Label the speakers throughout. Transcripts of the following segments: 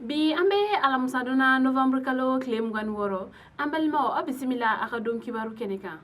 Speaker 1: Bi an bɛ alamisadon na, novembre kalo tile 26. An balimaw, aw bisimila a ka don kibaru kɛnɛ kan.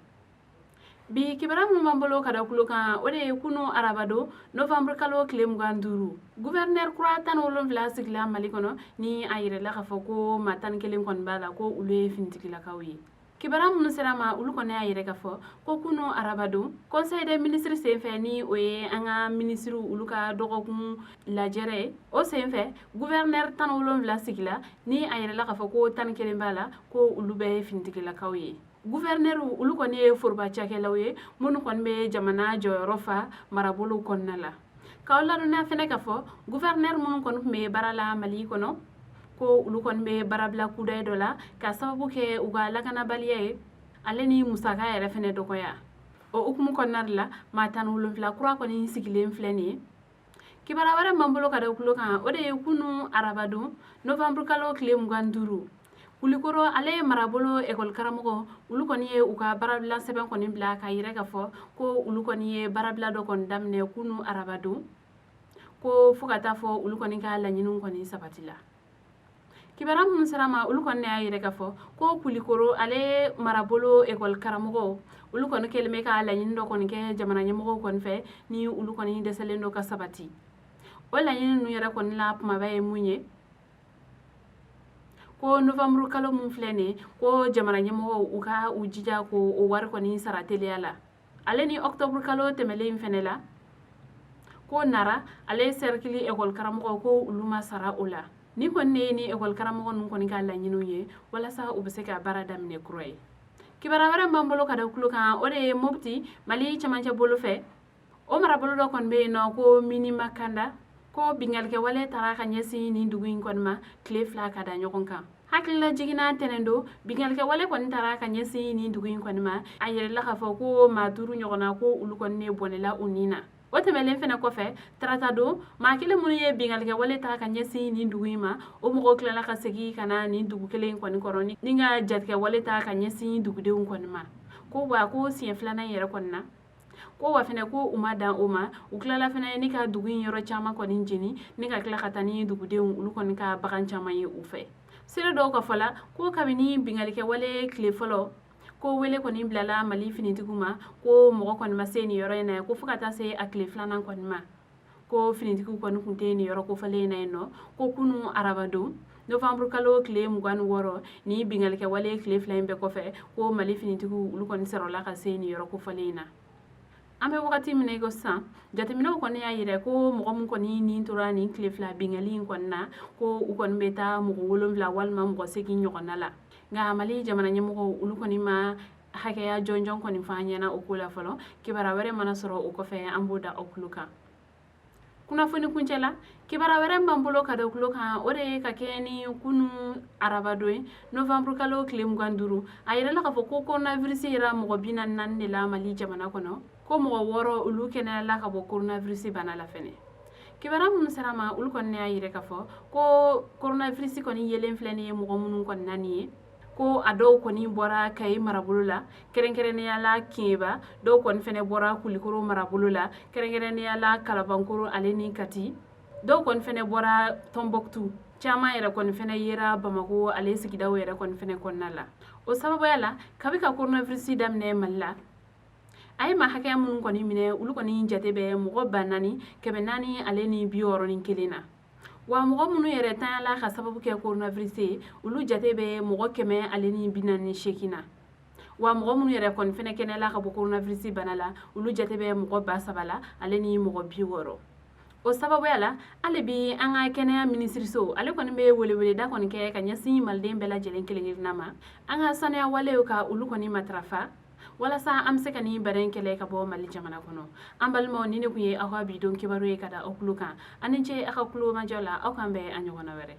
Speaker 1: Bi kibaru minnu b'an bolo ka da kulo kan, o de ye kunu arabadon, novembre kalo tile 25, gouverneur kura 17 sigila Mali kɔnɔ, ni a yirala k'a fɔ ko maa 11 kɔni b'a la, ko olu ye finitigilakaw ye. Kibaruya minnu sera ma, olu kɔni y'a yira k'a fɔ ko kunu arabadon, conseil des ministres senfɛ, ni o ye an ka minisiriw olu ka dɔgɔkun lajɛrɛ ye, o senfɛ gouverneur 17 sigila, ni a yirala k'a fɔ ko 11 b'a la, ko olu bɛɛ ye finitigilakaw ye. Gouverneur olu kɔni ye foroba cakɛlaw ye minnu kɔni bɛ jamana jɔyɔrɔ fa marabolow kɔnɔna la. K'aw ladɔnniya fɛnɛ k'a fɔ gouverneur minnu kɔni tun bɛ baara la Mali kɔnɔ, ko olu kɔni bɛ baarabila kudayi dɔ la ka sababu kɛ u ka lakanabaliya ye, ale ni musaka yɛrɛ fɛnɛ dɔgɔya. O hukumu kɔnɔna de la, maa 17 kura kɔni sigilen filɛ nin ye. Kibaruya wɛrɛ m'an bolo ka da kulo kan, o de ye kunu arabadon, novembre kalo tile 25, Kulikoro ale ye marabolo ekɔli karamɔgɔ olu kɔni ye u ka baarabila sɛbɛn kɔni bila k'a yira k'a fɔ ko olu kɔni ye baarabila dɔ kɔni daminɛ kunu arabadon, ko fo ka taa fɔ olu kɔni ka laɲiniw kɔni sabati la. Kibaruya minnu sera ma, olu kɔni y'a yira k'a fɔ ko Kulikoro ale marabolo ekɔli karamɔgɔw olu kɔni kɛlen bɛ ka laɲini dɔ kɔni kɛ jamana ɲɛmɔgɔw kɔni fɛ, ni olu kɔni dɛsɛlen dɔ ka sabati. O laɲini ninnu yɛrɛ kɔni la kumaba ye mun ye? Ko novembre kalo mun filɛ nin ye, ko jamana ɲɛmɔgɔw u ka u jija ko o wari kɔni sara teliya la, ale ni octobre kalo tɛmɛlen fɛnɛ la, ko Nara ale cercle ekɔli karamɔgɔ, ko olu ma sara o la. Ni kɔni ne ye ni ekɔli karamɔgɔ ninnu kɔni ka laɲiniw ye walasa u bɛ se ka baara daminɛ kura ye. Kibaruya wɛrɛ b'an bolo ka da kulo kan, o de ye Mopti, Mali cɛmancɛ bolo fɛ, o marabolo dɔ kɔni bɛ yen nɔ ko Minimakanda, ko binkannikɛwale taara ka ɲɛsin nin dugu in kɔni ma tile 2 ka da ɲɔgɔn kan. Hakilila jiginna tɛnɛn don, binkannikɛwale kɔni taara ka ɲɛsin nin dugu in kɔni ma. A yirala k'a fɔ ko maa 5 ɲɔgɔnna, ko olu kɔni ne bɔnɛla u ni na. O tɛmɛlen fɛnɛ kɔfɛ, tarata don, maa kelen minnu ye binkannikɛwale ta ka ɲɛsin nin dugu in ma, o mɔgɔw tilala ka segin ka na nin dugu kelen in kɔni kɔrɔ ni ka jatigɛwale ta ka ɲɛsin dugudenw kɔni ma, ko wa ko siɲɛ filanan yɛrɛ kɔni na, ko wa fɛnɛ ko u ma dan o ma, u tilala fɛnɛ ni ka dugu in yɔrɔ caman kɔni jeni, ni ka tila ka taa ni dugudenw olu kɔni ka bagan caman ye u fɛ. Seere dɔw ka fɔ la, ko kabini binkannikɛwale tile fɔlɔ, ko wele kɔni bilala Mali finitigiw ma, ko mɔgɔ kɔni ma se nin yɔrɔ in na, ko fo ka taa se a tile filanan kɔni ma, ko finitigiw kɔni tun tɛ nin yɔrɔ kofɔlen in na yen nɔ. Ko kunu arabadon, novembre kalo tile 26, ni binkannikɛwale tile 2 in bɛɛ kɔfɛ, ko Mali finitigiw olu kɔni sɔrɔla ka se nin yɔrɔ kofɔlen in na. An bɛ wagati min na i ko sisan, jateminɛw kɔni y'a yira ko mɔgɔ min kɔni nin tora nin tile 2 binkanni in kɔni na, ko u kɔni bɛ taa mɔgɔ 7 walima mɔgɔ 8 ɲɔgɔnna la. Nka Mali jamana ɲɛmɔgɔw olu kɔni ma hakɛya jɔnjɔn kɔni fɔ an ɲɛna o ko la fɔlɔ. Kibaruya wɛrɛ mana sɔrɔ o kɔfɛ, an b'o da aw tulo kan kunnafoni kuncɛ la. Kibaruya wɛrɛ b'an bolo ka da tulo kan, o de ye ka kɛ ni kunu arabadon ye, novembre kalo tile 25, a yirala k'a fɔ ko coronavirus yera mɔgɔ 44 de la Mali jamana kɔnɔ, ko mɔgɔ 6 olu kɛnɛyala ka bɔ coronavirus bana la fɛnɛ. Kibaruya minnu sera ma, olu kɔni y'a yira k'a fɔ ko coronavirus kɔni yelen filɛ nin ye mɔgɔ minnu kɔni na nin ye, ko a dɔw kɔni bɔra Kayi marabolo la, kɛrɛnkɛrɛnnenya la Kɛɲɛba, dɔw kɔni fɛnɛ bɔra Kulikoro marabolo la, kɛrɛnkɛrɛnnenya la Kalabankoro ale ni Kati, dɔw kɔni fɛnɛ bɔra Tɔnbɔkutu, caman yɛrɛ kɔni fɛnɛ yera Bamako ale sigidaw yɛrɛ kɔni fɛnɛ kɔnɔna la. O sababuya la, kabi ka coronavirus daminɛ Mali la, a ye maa hakɛya minnu kɔni minɛ, olu kɔni jate bɛ mɔgɔ 4461 na. Wa mɔgɔ minnu yɛrɛ tanyala ka sababu kɛ coronavirus ye, olu jate bɛ mɔgɔ 148 na. Wa mɔgɔ minnu yɛrɛ kɔni fɛnɛ kɛnɛyala ka bɔ coronavirus bana la, olu jate bɛ mɔgɔ 3000 la ale ni mɔgɔ 60. O sababuya la, hali bi an ka kɛnɛya minisiriso ale kɔni bɛ weleweleda kɔni kɛ ka ɲɛsin maliden bɛɛ lajɛlen kelen kelenna ma, an ka saniya walew ka olu kɔni matarafa walasa an bɛ se ka nin bana in kɛlɛ ka bɔ Mali jamana kɔnɔ. An balimaw, ni ne tun ye aw ka bi don kibaru ye ka da aw tulo kan. Aw ni ce aw ka tulomajɔ la. Aw k'an bɛn a ɲɔgɔnna wɛrɛ.